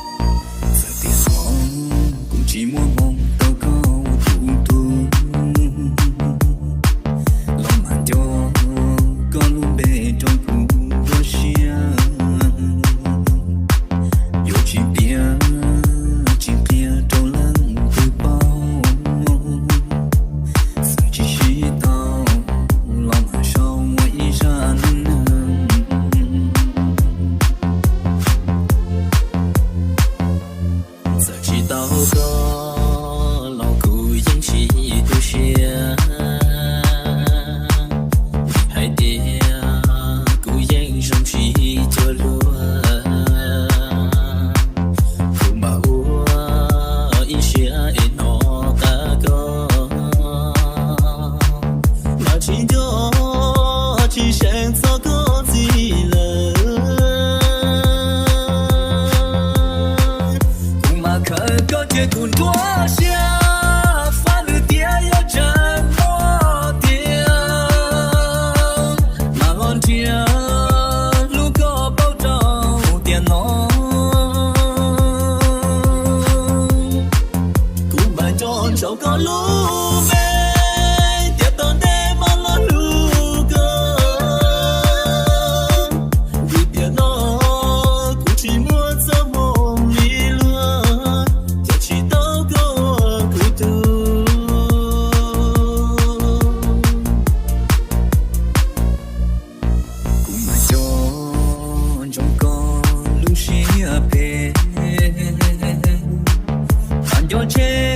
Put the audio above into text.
Txawm tias qhov kuv tsis muaj hmoo tau koj ua kuv tug, los mam nco koj lub npe rau kuv ua siab. Yuav tsis piav tsis qhia rau leej twg paub, txawm tsis sib tau los mam sau ua ib zaj neej neeg. Txawm tsis tau koj los kuv yeej tsis tu siab, vim hais tias kuv yeej zoo tsis cuag luag. Kuv mam ua ib siab es hnov qab koj, mas tsis nco tsis seev txog koj txiv lawm. Cia kuv nruab siab fab lwm tiam yuav tseem muaj tiag, mas los nrhiav hlub koj paub rau tiam no. Kuv mam nco ntsoov koj lub npe, tiam tom ntej mam los hlub koj. Vim tiam no kuv tsis muaj txoj hmoo li luag, yog tsis tau koj ua kuv tug. Kuv mam nco ntsoov koj lub siab phem, mam nco tseg